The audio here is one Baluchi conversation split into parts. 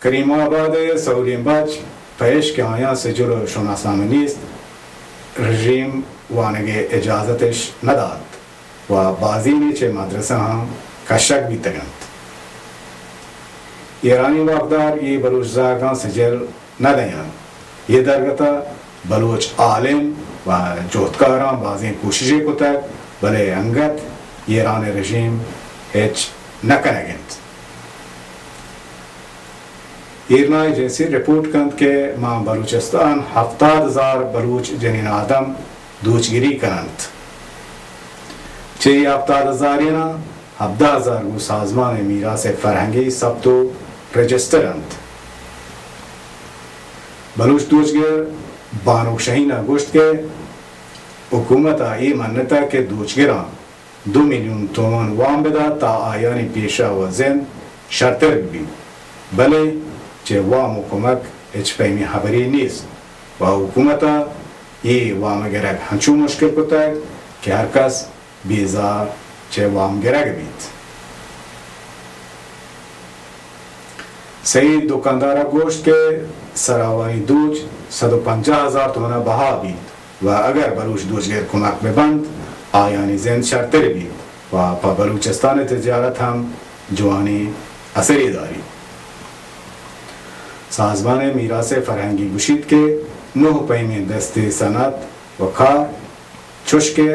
کریم آباد ءِ سئولیں بچ پہ ایش کہ آیاں سجل ءُ شناسنامہ نیست، رژیم وانگ ءِ اجازت اش نہ دات ءُ بازینے چہ مدرسہ ہم کشگ بیتگ انت۔ ایرانی واکدار اے بلوچ زاگاں سجل نہ دئینت۔ اے درگت ءَ بلوچ عالم ءُ جہدکاراں بازیں کوششے کتگ، بلے انگت ایران ءِ رژیم ہچ نہ کنگ ءَ انت۔ ایرنا ایجنسی رپورٹ کنت کہ ماں بلوچستان ہفتاد ہزار بلوچ جنین آدم دوچگری کن انت۔ چہ اے ہفتاد ہزاریناں ہبدہ ہزار گوں سازمان میراث فرہنگی ثبت ءُ رجسٹر انت۔ بلوچ دوچگر بانک شہین ءَ گوشت کہ حکومت ءَ اے منتگ کہ دوچگراں دو میلیون تومن وام بدات تا آیانی پیشہ ءُ زند شرتر ببیت، بلے چہ وام ءُ کمک ہچ پیمیں ہبرے نیست ءُ حکومت ءَ اے وام گرگ ہنچو مشکل کتگ کہ ہر کس بیزار چہ وام گرگ بیت۔ سعید دکاندار ءَ گوشت کہ سراوانی دوچ صد ءُ پنجاہ ہزار تومن ءَ بہا بیت ءُ اگر بلوچ دوچگر کمک بہ بنت، آیانی زند شرتر بیت ءُ پہ بلوچستان ءِ تجارت ہم جوانیں اثرے داریت۔ سازمان میراث فرہنگی گوشیت کہ نہ پیمیں دستی صنعت ءُ کار چوش کہ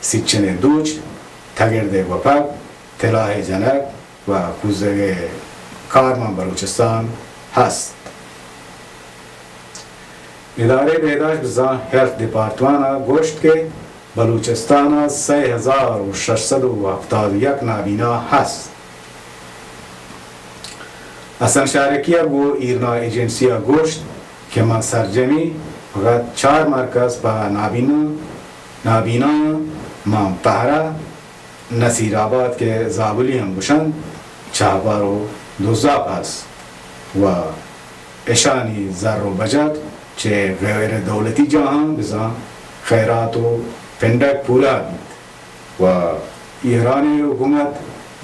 سیچن ءِ دوچ، تگرد ءِ گوپگ، تلاہ ءِ جنگ ءُ کوزگ ءِ کار ماں بلوچستان ہست۔ ادارہ بہداشت بزاں ہیلتھ ڈیپارٹمان ءَ گوشت کہ بلوچستان ءَ سئے ہزار ءُ شش سد ءُ ہفتاد ءُ یک نابینا ہست۔ حسن شارقی ءَ گوں ایرنا ایجنسی ءَ گوشت کہ ماں سرجمی فقط چار مرکز پہ نابینا، نابینایاں ماں پہرہ، نصیر آباد کہ زابلی ہم گوشنت، چاہبار ءُ دوزاپ ہست ءُ اشانی زر ءُ بجٹ چہ غیر دولتی جاہاں بزاں خیرات ءُ پنڈگ پورا بیت ءُ ایرانی حکومت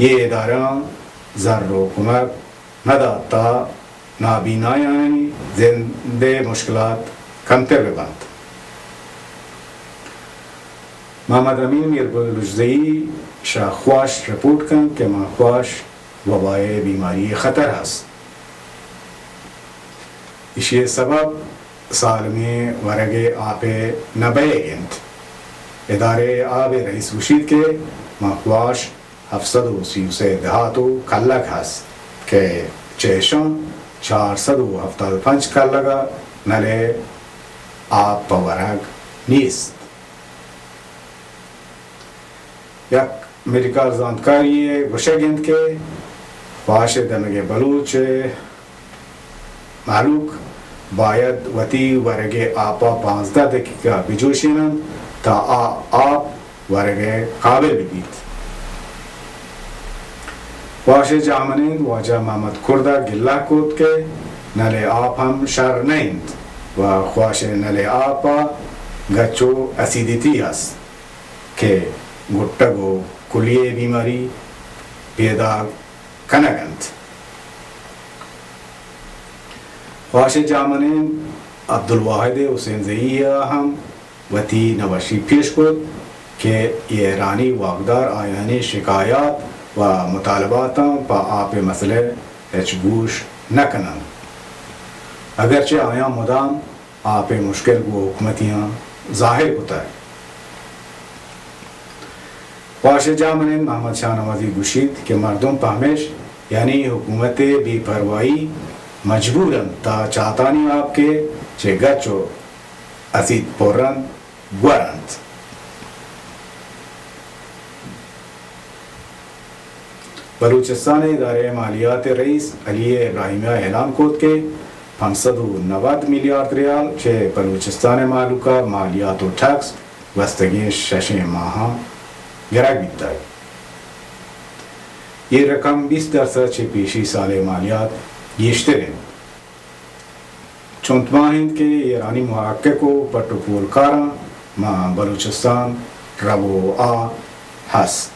اے ادارہاں زر ءُ کمک نہ دات تا نابینایانی زند ءِ مشکلات کمتر بہ بنت۔ محمد امین میر بلوچزئی شہ خواش رپورٹ کنت کہ ماں خواش وبائے بیماری خطر ہست۔ ایشی سبب سالمیں ورگ ءِ آپ ءِ نہ بئیگ انت۔ ادارہ آب ءِ رئیس گوشیت کہ ماں خواش ہفت سد ءُ سی ءُ سے دیہات ءُ کلگ ہست کہ چہ اشاں چار سد ءُ ہفتاد ءُ پنچ کلگ ءَ نل ءِ آپ پہ ورگ نیست۔ یک میڈیکل زانتکاری ءِ گوشگ انت کہ خواش ءِ دمگ ءِ بلوچ مہلوک باید وتی ورگ ءِ آپ ءَ پانزدہ دقیقہ بجوشین انت تا آ آپ ورگ ءِ قابل بہ بیت۔ خواش ءِ جاہمنند واجہ محمد کرد ءَ گلہ کت کہ نل ءِ آپ ہم شر نہ انت ءُ خواش ءِ نل ءِ آپ ءَ گچ ءُ اسیڈیٹی است کہ گٹگ ءُ کلیہ ءِ بیماری پیداک کنگ انت۔ خواش ءِ جاہمنند عبدالواحد حسین زئی ءَ ہم وتی نوشی پیش کت کہ ایرانی واکدار آیانی شکایات ءُ مطالباتاں پہ آپ ءِ مسئلہ ءَ ہچ گوش نہ کن انت، اگرچہ آیاں مدام آپ ءِ مشکل گوں حکومتیاں ظاہر کتگ۔ خواش ءِ جاہمنند محمد شاہنوازی گوشیت کہ مردم پہ ہمیش، یعنی حکومت ءِ بے پرواہی، مجبور انت تا چاتانی آپ کہ چہ گچ ءُ اسید پر انت، گور انت۔ بلوچستان ءِ ادارہ مالیات ءِ رئیس علی ابراہیمی ءَ اعلان کت کہ پنچ سد ءُ نود میلیارد ریال چہ بلوچستان ءِ مہلوک ءَ مالیات ءُ ٹیکس گوستگیں ششیں ماہاں گرگ بیتگ۔ اے رقم بیست درسد چہ پیشی سال ءِ مالیات گیشتر انت۔ چنت باں انت کہ ایرانی محقق ءُ پٹ ءُ پولکاراں ماں بلوچستان رو ءُ آ ہست۔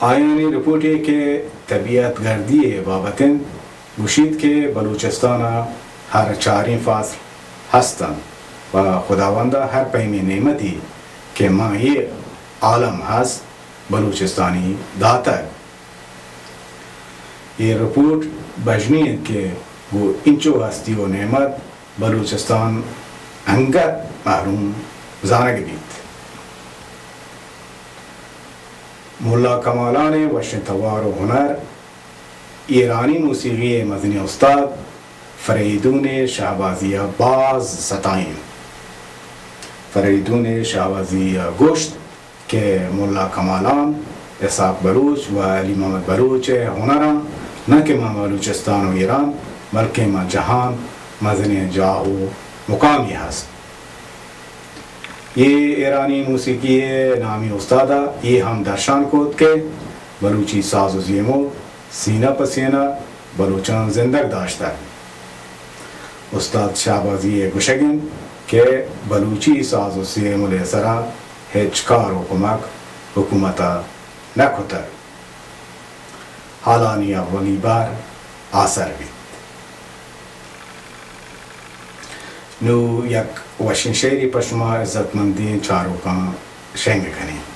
آیانی رپورٹے کہ طبیعت گردی ءِ بابت انت، گوشیت کہ بلوچستان ءَ ہر چاریں فصل ہست انت و خداوند ءَ ہر پیمیں نعمتے کہ ماں اے عالم ہست، بلوچستانی داتگ۔ اے رپورٹ بژنی انت کہ گوں انچو ہستی و نعمت بلوچستان انگت محروم زانگ بیت۔ ملا کمالان ءِ وشیں توار و ہنر ایرانی موسیقی ءِ مزنیں استاد فریدون شہبازی ءَ باز ستائینت۔ فریدون شہبازی ءَ گوشت کہ ملا کمالان، اسحاق بلوچ و علی محمد بلوچ ءِ ہنراں نہ کہ ماں بلوچستان و ایران، بلکیں ماں جہان مزنیں جاہ و مقامی ہست۔ اے ایرانی موسیقی ءِ نامی استاد ءَ اے ہم درشان کت کہ بلوچی ساز و زیمل سینہ پہ سینہ بلوچاں زندگ داشتگ۔ استاد شہبازی ءِ گوشگ انت کہ بلوچی ساز و زیمل ءِ سرا ہچ کار و کمک حکومت ءَ نہ کتگ۔ حالانی اولی بہر آسر بیت۔ نوں یک وشیں شعرے پہ شما عزتمندیں چاروکاں شنگ کنیں۔